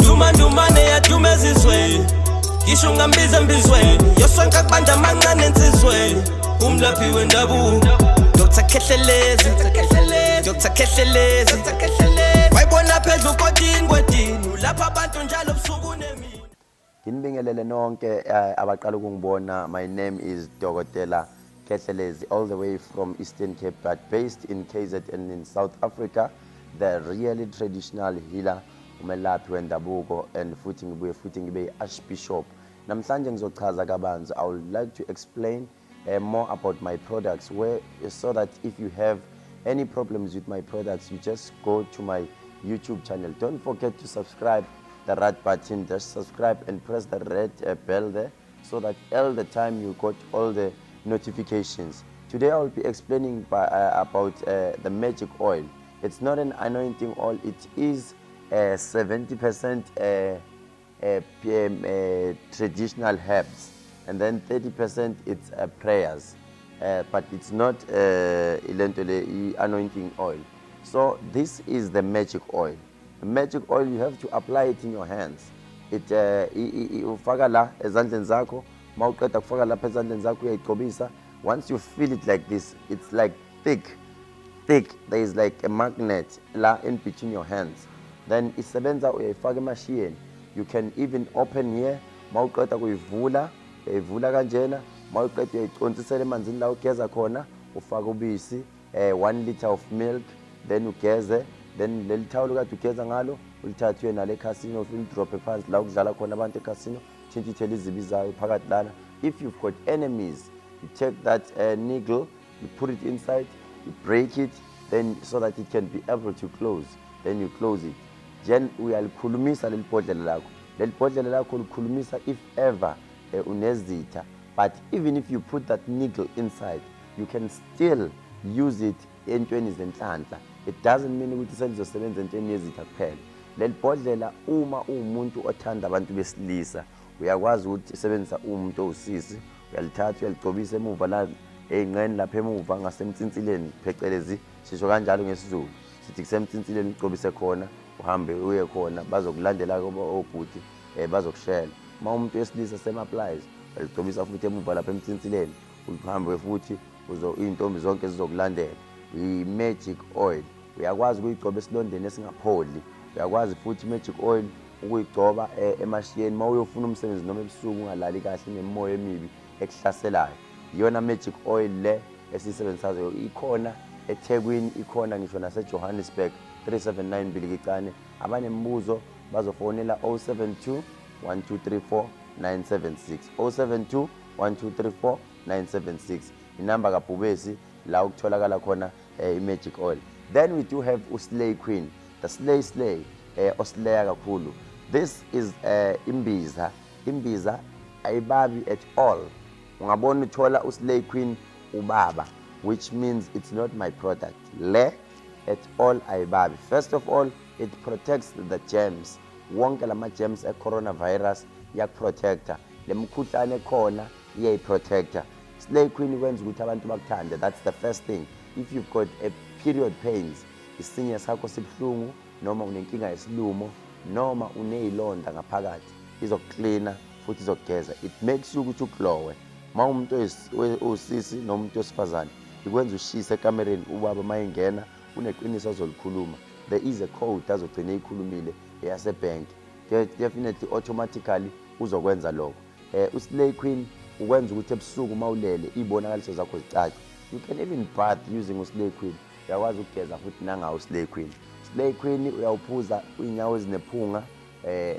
Duma ndumane yaduma ezizweni, ngisho ungambiza embizweni, yosonke kubanda amancane ensizweni. Umlaphi wendabuko, Dr Khehlelezi, Dr Khehlelezi, wayibona phezu kodini kwedini, ulapha abantu njalo busuku nemini. Nginibingelele nonke abaqala ukungibona. My name is Dokotela Khehlelezi, all the way from Eastern Cape, but based in KZN in South Africa, the really traditional healer, umelaphi wendabuko, and futhi ngibuye futhi ngibe i-archbishop. Namhlanje ngizochaza kabanzi. I would like to explain more about my products, where so that if you have any problems with my products, you just go to my YouTube channel. Don't forget to subscribe, the red button, just subscribe and press the red bell there, so that all the time you got all the notifications. Today I will be explaining about the magic oil. It's not an anointing oil, it is 70% PM, traditional herbs, and then 30% it's prayers, but it's not ilento le anointing oil. So this is the magic oil. The magic oil, you have to apply it in your hands. It ufaka la ezandleni zakho. Mawuqeda kufaka lapha ezandleni zakho, uyayigcobisa. Once you feel it like this, it's like thick thick. There is like a magnet la in between your hands. Then isebenza, uyayifaka emashiyeni. You can even open here. Mawuqeda kuyivula, uyayivula kanjena. Mawuqeda, uyayiconsisela emanzini la ugeza khona. Ufaka ubisi, 1 liter of milk, then ugeze. Then leli thawulo kade ugeza ngalo, ulithathe uye nale ekhasino, ufike ulidrophe phansi la kudlala khona abantu ekhasino. Thintithele izibi zayo phakathi lana. If you've got enemies, you take that needle, you put it inside, you break it, then so that it can be able to close. Then you close it. Then uyalikhulumisa leli bhodlela lakho. Leli bhodlela lakho likhulumisa if ever unezitha. But even if you put that needle inside, you can still use it entweni zenhlanhla. It doesn't mean ukuthi selizosebenza entweni yezitha kuphela leli bhodlela. Uma uwumuntu othanda abantu besilisa, uyakwazi ukuthi sebenzisa. Umuntu owusisi, uyalithatha, uyaligcobisa emuva la ey'nqeni, lapha emuva ngasemtsinsileni, phecelezi sisho kanjalo ngesiZulu, sithi kusemtsinsileni. Ugcobise khona, uhambe uye khona, bazokulandela-ke obhuti, bazokushela. Uma umuntu wesilisa, same applies, uyaligcobisa futhi emuva lapha emtsinsileni, uhambe futhi, iy'ntombi zonke zizokulandela. I-magic oil uyakwazi ukuyigcoba esilondeni esingapholi. Uyakwazi futhi i-magic oil ukuyigcoba emashiyeni uma uyofuna umsebenzi, noma ebusuku ungalali kahle, nemimoya emibi ekuhlaselayo. Iyona magic oil le esiyisebenzisayo. Ikhona eThekwini, ikhona ngisho naseJohannesburg, 379 Bilikicane. Abanemibuzo bazofonela 072 1234 976, 072 1234 976, inamba kaBhubesi la ukutholakala khona i-magic oil. Then we do have uSlay Queen, the slay slay, oslaya kakhulu. This is imbiza. Imbiza ayibabi at all. Ungabona uthola uSlay Queen ubaba, which means it's not my product le at all. Ayibabi. First of all, it protects the germs, wonke lama germs e-coronavirus iyakuprotecta, le mkhuhlane ekhona iyayiprotecta. Slay Queen kwenza ukuthi abantu bakuthande. That's the first thing. If you've got a period pains, isinye sakho sibuhlungu, noma unenkinga yesilumo, noma uney'londa ngaphakathi, izokuklina futhi izokugeza. It makes you ukuthi uglowe. Uma umuntu owusisi noma umuntu wesifazane, ikwenza ushise ekamereni. Ubaba uma engena, uneqiniso azolikhuluma. There is a code azogcina eyikhulumile eyasebhenki. Definitely, automatically uzokwenza lokho. USlay Queen ukwenza ukuthi ebusuku uma ulele, iy'bonakaliso zakho zicace. You can even bath using uSlay Queen. Uyakwazi ukugeza futhi nangawo uSlay Queen. Slay Queen uyawuphuza iy'nyawo ezinephunga,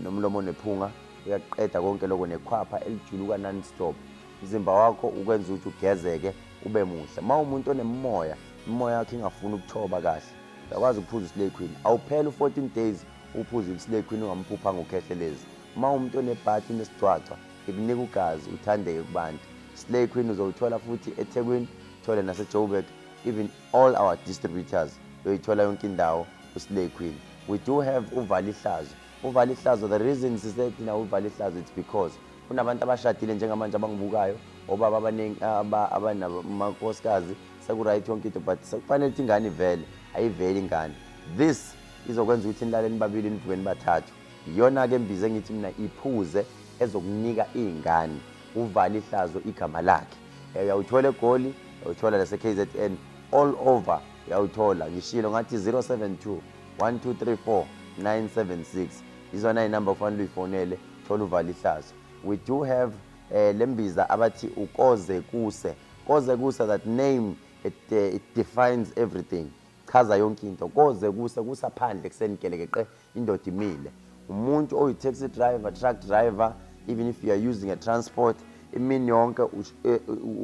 nomlomo onephunga, uyaqeda konke lokho, nekhwapha elijuluka non-stop. Umzimba wakho ukwenza ukuthi ugezeke, ube muhle. Uma umuntu onemimoya, imimoya yakho ingafuni ukuthoba kahle, uyakwazi ukuphuza uSlay Queen. Awuphela u-14 days uphuze uSlay Queen ungamphuphanga uKhehlelezi. Uma umuntu onebhathi, unesigcwagcwa, ikunika ugazi, uthandeke kubantu. Slay Queen uzowuthola futhi eThekwini, uthole naseJoburg, even all our distributors, uyoyithola yonke indawo uSlay Queen. We do have uvala ihlazo. Uvala ihlazo, the reason sise thina uvala ihlazo, it's because kunabantu abashadile njengamanje abangibukayo. Obaba abaningi abanamakhosikazi seku-right yonke into, but sekufanele ukuthi ingane ivele, ayiveli ingane. This izokwenza ukuthi nilale nibabili, nivuke nibathathu. Iyona-ke mbiza engithi mina iphuze ezokunika iy'ngane, uvale ihlazo igama lakhe. Uyawuthola eGoli, uyawuthola lase-KZN, all over uyawuthola. Ngishilo ngathi 072 1234 976 izona inamba kufanele uyifonele, thola uvale ihlazo. We do have lembiza abathi ukoze kuse. Koze kuse, that name it defines everything, chaza yonke into. Koze kuse, kusaphandle kuseni gelekeqe, indoda imile. Umuntu oyi-taxi driver, truck driver, even if you are using a transport imini yonke,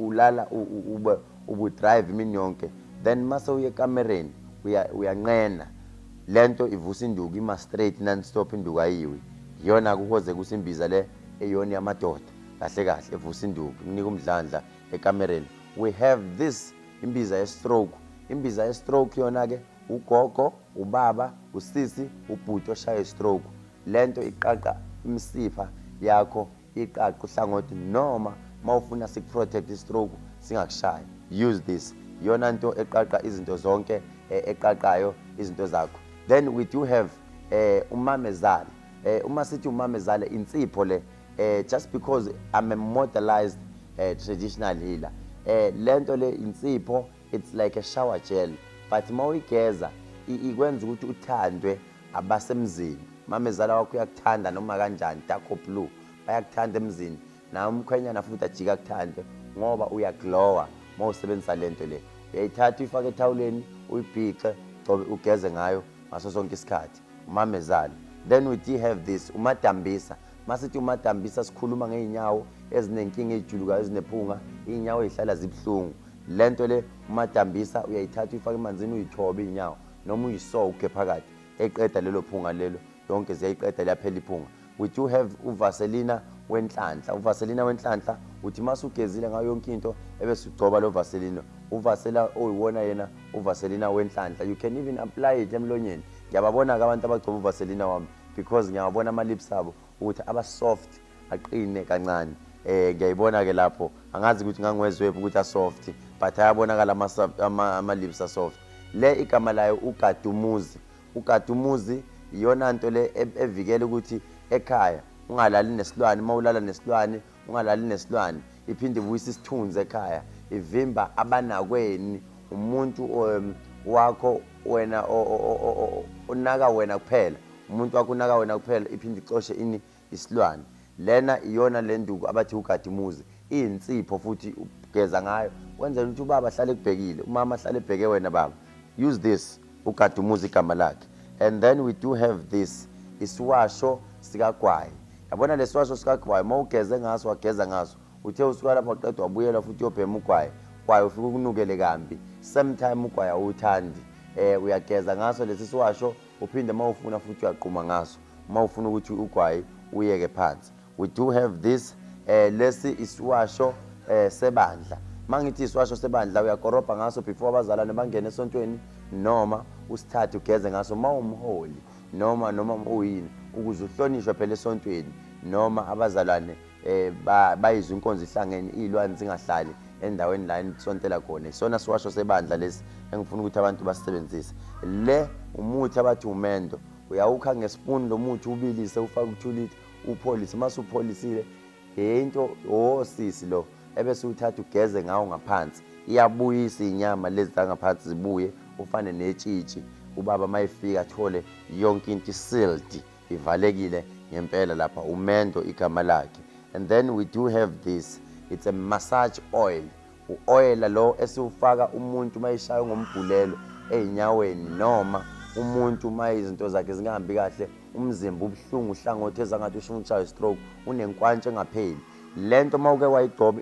ulala ube ubudrive imini yonke, then mase uye ekamereni uyanqena, lento ivusa induku, ima straight non stop, induku ayiwi. Iyona kukoze kusimbiza le, eyona yamadoda kahle kahle, evusa induku, kunika umdlandla ekamereni. We have this imbiza ye-stroke. Imbiza ye-stroke yona-ke ugogo, ubaba, usisi, ubhuti oshaya i-stroke, lento iqaqa imisipha yakho, iqaqa uhlangothi, noma mawufuna sikuprotect i-stroke singakushayi, use this. Iyona nto eqaqa izinto zonke, eqaqayo izinto zakho. Then we do have umamezala. Uma sithi umamezala, insipho le, just because I'm a modelized traditional healer, lento le insipho, it's like a shower gel, but mawuyigeza ikwenza ukuthi uthandwe abasemzini. Mamezala wakho uyakuthanda noma kanjani, dark or blue, bayakuthanda emzini. Nawe umkhwenyana futhi ajika akuthande ngoba uyaglowa uma usebenzisa lento le. Uyayithatha, uyifake ethawuleni, uyibhixe, ugcobe, ugeze ngayo ngaso sonke isikhathi, umamezala. Then we do have this umadambisa. Masithi umadambisa, sikhuluma ngey'nyawo ezinenkinga, ey'julukayo, ezinephunga, iy'nyawo ey'hlala zibuhlungu. Lento le umadambisa, uyayithatha, uyifake emanzini, uyithobe iy'nyawo noma uyisoke phakathi, eqeda lelo phunga lelo, yonke ziyayiqeda, liyaphela iphunga. We do have uvaselina wenhlanhla. Uvaselina wenhlanhla, uthi mase ugezile ngayo yonke into, ebese ugcoba lo vaselina, uvasela oyiwona yena uvaselina wenhlanhla. You can even apply it emlonyeni. Ngiyababona-ke abantu abagcoba uvaselina wami, because ngiyawabona ama-lips abo ukuthi aba-soft, aqine kancane. Ngiyayibona-ke lapho, angazi ukuthi ngangiwezwephi ukuthi asoft, but ayabonakala ama-lips asoft. Le igama layo ugadumuzi. Ugadumuzi iyona nto le evikela ukuthi ekhaya ungalali nesilwane. Uma ulala nesilwane, ungalali nesilwane. Iphinde ibuyise isithunzi ekhaya, ivimba abanakweni. Umuntu wakho wena onaka wena kuphela, umuntu wakho unaka wena kuphela. Iphinde ixoshe ini? Isilwane. Lena iyona le nduku abathi ugadimuzi, iyinsipho futhi, ugeza ngayo kwenzela ukuthi ubaba ahlale ekubhekile, umama ahlale ebheke wena baba. Use this, ugadumuzi igama lakhe. And then we do have this isiwasho sikagwayi. Yabona lesiwasho sikagwayi, uma ugeze ngaso, wageza ngaso, uthe usuka lapho waqeda, wabuyela futhi uyobhema ugwayi, kwayo ufike ukunukele kambi. Same time ugwayi awuthandi. Uyageza ngaso lesi siwasho, uphinde uma ufuna futhi uyaqhuma ngaso uma ufuna ukuthi ugwayi uyeke phansi. We do have this, lesi isiwasho sebandla. Mangithi isiwasho sebandla, uyakorobha ngaso before abazalwane bangene esontweni, noma usithathe ugeze ngaso uma umholi noma uyini, ukuze uhlonishwe phela esontweni, noma abazalwane bayizwe inkonzo ihlangene, iy'lwane zingahlali endaweni la enisontela khona. Isona siwasho sebandla lesi engifuna ukuthi abantu basisebenzise. Le umuthi abathi umendo. Uyawukha ngesipuni lo muthi, ubilise, ufake u-2 litre, upholise. Uma usupholisile into osisi lo, ebese uthatha ugeze ngawo ngaphansi, iyabuyisa iy'nyama lezi zangaphansi, zibuye ufane netshitshi. Ubaba uma efika athole yonke into isealed, ivalekile ngempela lapha. Umendo igama lakhe. And then we do have this, it's a massage oil, u-oyela lo esiwufaka umuntu uma eshaywe ngombhulelo ey'nyaweni, noma umuntu uma izinto zakhe zingahambi kahle, umzimba ubuhlungu, uhlangothi ezangathi usho ushaywe stroke, unenkwantsha engapheli. Le nto uma uke wayigcoba,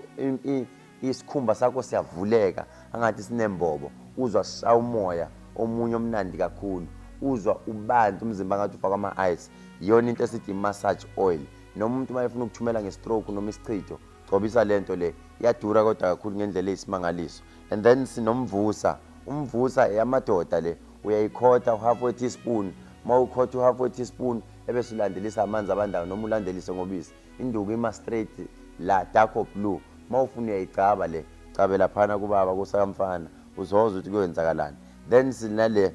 isikhumba sakho siyavuleka angathi sinembobo, uzwa sishaya umoya omunye omnandi kakhulu, uzwa ubantu umzimba ngathi ufakwa ama-ice. Iyona into esithi i-massage oil. Noma umuntu uma efuna ukuthumela nge-stroke noma isichitho, gcobisa le nto le. Iyadura kodwa kakhulu ngendlela eyisimangaliso. And then sinomvusa. Umvusa eyamadoda le. Uyayikhotha uhalf we-teaspoon. Uma ukhotha uhalf we-teaspoon, ebese ulandelisa amanzi abandayo noma ulandelise ngobisi, induku ima straight la, dark or blue. Uma ufuna uyayigcaba le, cabe laphana kubaba kusakamfana, uzozwa ukuthi kuyoyenzakalani. Then sinale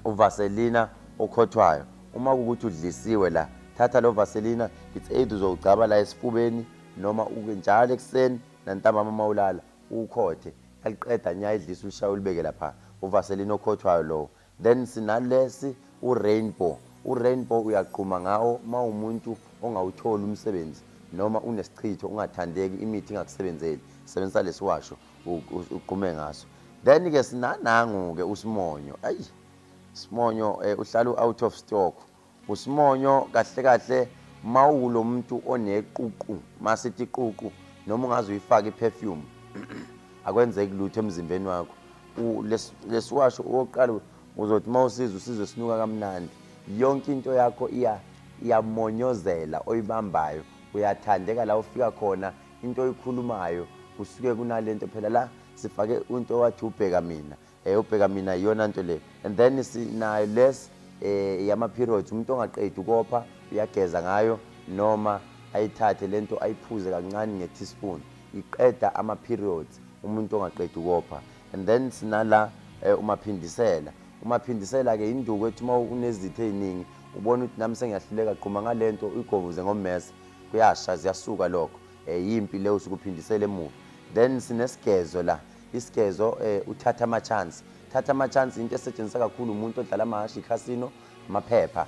uvaselina okhothwayo. Uma kuwukuthi udlisiwe la, thatha lo vaselina, it's either uzowugcaba la esifubeni noma uke njalo ekuseni nantambama uma ulala uwukhothe, yaliqeda nya idlisa ulishaye ulibeke lapha. Uvaselina okhothwayo lowo. Then sinalesi u-rainbow. U-rainbow uyagquma ngawo uma uwumuntu ongawutholi umsebenzi noma unesichitho ungathandeki imithi ingakusebenzeli, sebenzisa lesiwasho ugqume ngaso. Then-ke sinanangu-ke usimonyo. Ayi, simonyo uhlala u-out of stock. Usimonyo kahle kahle mawulo muntu oneququ, masithi iququ noma ungaze uyifake i-perfume akwenzeki lutho emzimbeni wakho. Lesiwasho okokuqala uzothi uma usizwa usizwe sinuka kamnandi, yonke into yakho iya iyamonyozela oyibambayo, uyathandeka la ufika khona, into oyikhulumayo kusuke kunalento. Phela la sifake into wathi ubheka mina, ubheka mina iyona nto le. And then sinayo les yama periods, umuntu ongaqedi ukopha uyageza ngayo noma ayithathe lento ayiphuze kancane nge-teaspoon, iqeda ama periods umuntu ongaqedi ukopha. And then sinala umaphindisela. Umaphindisela ke induku ethi uma unezitha eziningi ubona ukuthi nami sengiyahluleka, gquma ngalento uyigovuze ngommese, kuyasha ziyasuka lokho, yimpi leyo usukuphindisela emuva. Then sinesigezo la, isigezo uthatha ama chance, thatha ama chance into esetshenziswa kakhulu umuntu odlala amahhashi, ikhasino, amaphepha,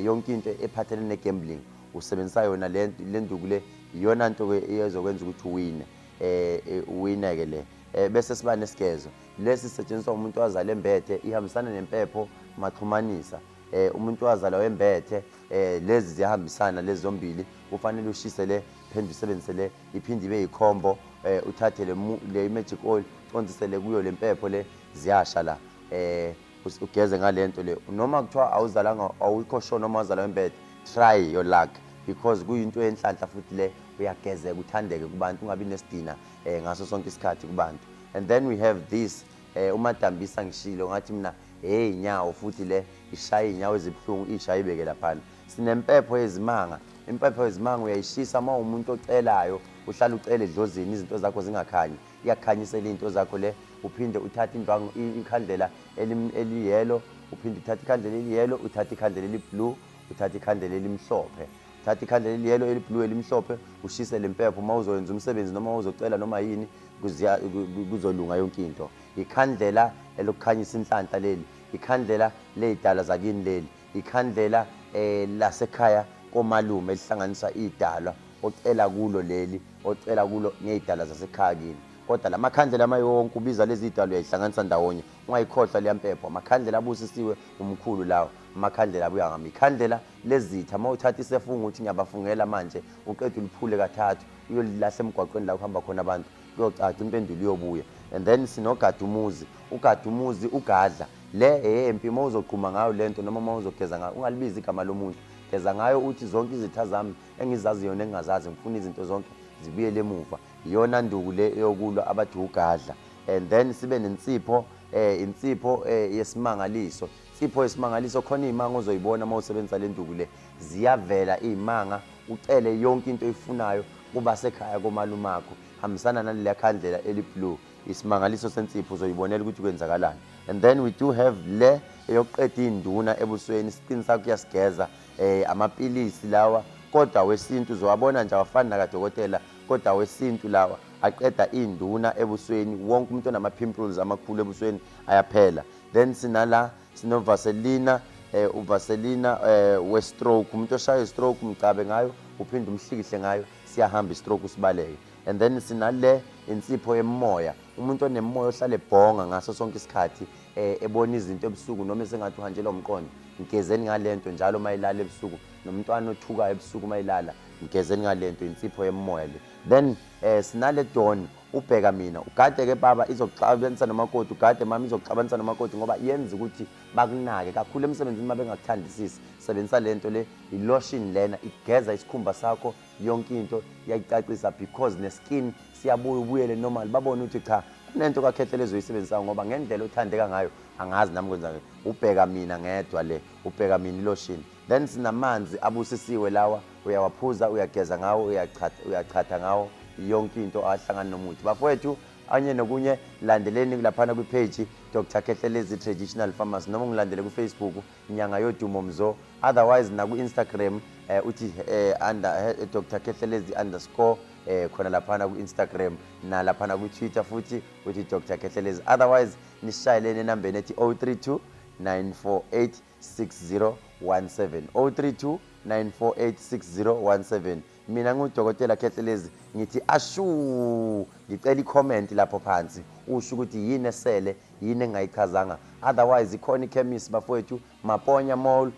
yonke into ephathelene ne-gambling usebenzisa yona le nduku le, iyona nto ke ezokwenza ukuthi uwine, uwine ke le. Bese siba nesigezo lesi sisetshenziswa umuntu owazala embethe, ihambisana nempepho maxhumanisa, umuntu owazala wembethe, lezi ziyahambisana lezi zombili. Kufanele ushise le, phinde usebenzise le, iphinde ibe yikhombo, uthathe le magic oil conzisele kuyo le mpepho le, ziyasha la, ugeze ngalento le. Noma kuthiwa awuzalanga, awukho sure noma wazalwa wembethe, try your luck because kuyinto yenhlanhla futhi le, uyagezeka uthandeke kubantu, ungabi nesidina ngaso sonke isikhathi kubantu. And then we have this umadambisa, ngishilo ngathi mina hey inyawo futhi le ishaya inyawo ezibuhlungu, ishaya ibeke laphana. Sinempepho yezimanga, impepho yezimanga uyayishisa uma umuntu ocelayo, uhlala ucela edlozini izinto zakho zingakhanyi, iyakukhanyisela izinto zakho le. Uphinde uthathe indwangu, ikhandlela eliyelo, uphinde uthathe ikhandlela eliyelo, uthathe ikhandlela eliblue, uthathe ikhandlela elimhlophe, uthathe ikhandlela eliyelo, eliblue, elimhlophe, ushise le mpepho uma uzoyenza umsebenzi noma uzocela noma yini, kuzolunga yonke into. Ikhandlela elokukhanyisa inhlanhla leli, ikhandlela ley'dala zakini leli, ikhandlela lasekhaya komalume elihlanganisa idalwa ocela kulo leli, ocela kulo ngey'dala zasekhaya kini. Kodwa la makhandlela ama yonke ubiza lezi idalwa uyayihlanganisa ndawonye, ungayikhohlwa leya mpepho. Amakhandlela abusisiwe umkhulu lawo, amakhandlela abuya ngami. Ikhandlela lezitha, uma uthatha isefungo uthi ngiyabafungela manje, uqeda uliphule kathathu uyolilahla emgwaqweni la kuhamba khona abantu, kuyocaca impendulo iyobuya. And then sinogada umuzi, ugada umuzi ugadla le eyempi, uma uzogquma ngayo lento noma uma uzogeza ngayo ungalibizi igama lomuntu, geza ngayo uthi zonke izitha zami engizaziyo nengingazazi ngifuna izinto zonke zibuyele emuva. Iyona nduku le eyokulwa abathi ugadla. And then sibe nensipho, insipho yesimangaliso. Insipho yesimangaliso khona iy'manga ozoyibona uma usebenzisa le nduku le, ziyavela iy'manga, ucele yonke into oyifunayo kubasekhaya komalumakho, hambisana naleliya khandlela eli-blue, isimangaliso sensipho uzoyibonela ukuthi kwenzakalani. And then we do have le eyokuqeda iy'nduna ebusweni, isiqini sakho uyasigeza, amapilisi lawa kodwa wesintu uzowabona nje awafani nakadokotela, kodwa wesintu lawa aqeda iy'nduna ebusweni, wonke umuntu onama-pimples amakhulu ebusweni ayaphela. Then sinala sinovaselina, uvaselina we-stroke, umuntu oshaya i-stroke umcabe ngayo uphinde umhlikihle ngayo, siyahamba i-stroke usibaleke. And then sinale insipho yemoya, umuntu onemoya ohlale ebhonga ngaso sonke isikhathi, ebona izinto ebusuku noma esengathi uhanjelwa umqondo, mgezeni ngalento njalo uma elala ebusuku, nomntwana othukayo ebusuku uma elala mgezeni ngalento, insipho yemoya le. Then sinale don ubheka mina, ugade ke baba izokuxabanisa nomakoti, ugade mama izokuxabanisa nomakoti, ngoba yenza ukuthi bakunake kakhulu emsebenzini uma bengakuthandisisi. Sebenzisa lento le, i-lotion lena igeza isikhumba sakho yonke into iyayicacisa, because ne-skin siyabuya ubuyele normal, babone ukuthi cha kunento kaKhehlelezi ezoyisebenzisayo, ngoba ngendlela othandeka ngayo angazi nami kwenza. Ubheka mina ngedwa le, ubheka mina ilotion. Then sinamanzi abusisiwe lawa, uyawaphuza, uyageza ngawo, uyachatha, uyachatha ngawo, Yonke into ahlangana nomuthi, bafowethu. Anye nokunye, landeleni laphana kwi-page Dr Khehlelezi Traditional Pharmacy, noma ungilandele ku-Facebook, Nyanga Yodumo Mzo. Otherwise naku-Instagram, uthi under Dr Khehlelezi_, khona laphana ku-Instagram, nalaphana ku-Twitter futhi uthi Dr Khehlelezi. Otherwise nisishayeleni enambeni ethi 032 948 6017, 032 948 6017. Mina ngudokotela Khehlelezi, ngithi ashu. Ngicela i-comment lapho phansi, usho ukuthi yini esele, yini engayichazanga. Otherwise ikhona ikhemisi, bafowethu, Maponya Mall.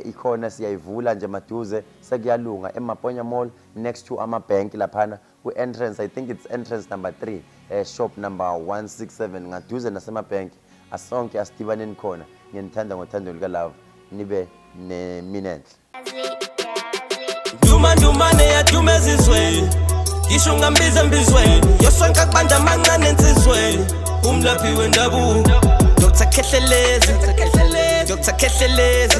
Ikhona, siyayivula nje maduze, sekuyalunga eMaponya Mall, next to ama-bank laphana ku-entrance. I think it's entrance number 3, shop number 167, ngaduze nasemabhenki. Asonke asidibaneni khona. Ngiyanithanda ngothando luka-love. Nibe nemini enhle. Duma ndumane yaduma ezizweni, ngisho ungambiza embizweni, yosonke akubanda amancane ensizweni. Umlaphi wendabuko, Dr Khehlelezi, Dr Khehlelezi.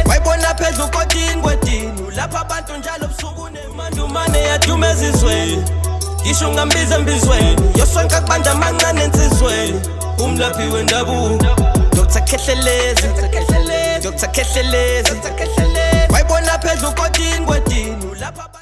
Wayibona phezu kodini kwedini, lapha abantu njalo busuku nemandumane yaduma ezizweni, ngisho ungambiza embizweni, yosonke akubanda amancane ensizweni. Umlaphi wendabuko, Dr Khehlelezi, Dr Khehlelezi. Wayibona phezu kodini kwedini, lapha abantu